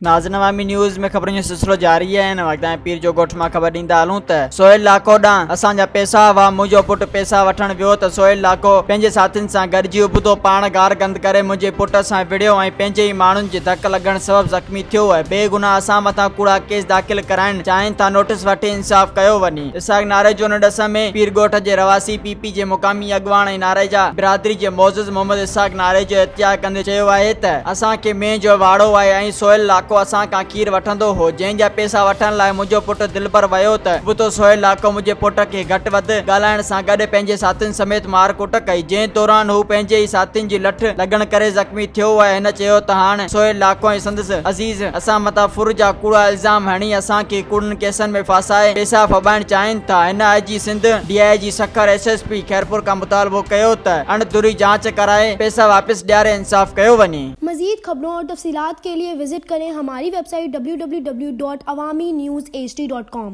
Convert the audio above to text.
ناظرين عوامي نيوز ۾ خبرن جو سلسلو جاري آهي هن وقت ۽ پير جو ڳوٺ مان خبر ڏيندا هلون ته سهيل لاکو ڏانهن اسان جا پيسا هئا منهنجو پٽ پيسا وٺڻ ويو ته سهيل لاکو پنهنجي ساٿين سان گڏجي ابتو پاڻ گار گند ڪري منهنجي پٽ سان وڙهيو ۽ پنهنجي ئي ماڻهن جي ڌڪ لڳڻ سبب زخمي ٿيو ۽ بي گناهه اسان مٿان ڪوڙا ڪيس داخل ڪرائڻ چاهين ٿا نوٽيس وٺي انصاف ڪيو وڃي. اسحاق ناريجو ان ڏس ۾ پير ڳوٺ جي رهواسي پي پي جي مقامي اڳواڻ ۽ ناريجا برادري جي معزز محمد اسحاق ناريجو احتجاج ڪندي چيو آهي ته اسان کي مينهن جو واڙو آهي ۽ سهيل لاکو اسان کان کير وٺندو هو جنهن جا پيسا وٺڻ لاء منهنجو پٽ دلبر ويو ته ابتو سهيل لاکو منهنجي پٽ کي گهٽ وڌ ڳالهائڻ سان گڏ پنهنجي ساٿين سميت مار ڪٽ ڪئي جنهن دوران هو پنهنجي ئي ساٿين جي لٺ لڳڻ ڪري زخمي ٿيو آهي هن چيو ته هاڻ سهيل لاکو ۽ سندس عزيز اسان مٿان ڦر جا ڪوڙا الزام هڻي اسان کي ڪوڙن ڪيسن ۾ ڦاسائي پيسا ڦٻائڻ چاهين ٿا هن I G Sindh, D I G Sukkur, S S P Khairpur کان مطالبو ڪيو ته اڻ ڌري جاچ ڪرائي پيسا واپس ڏياري انصاف ڪيو وڃي. مزيد خبرون اور تفصيلات کے لئے وزٽ ڪرين ھماري web site www.awamiNewsHD.com.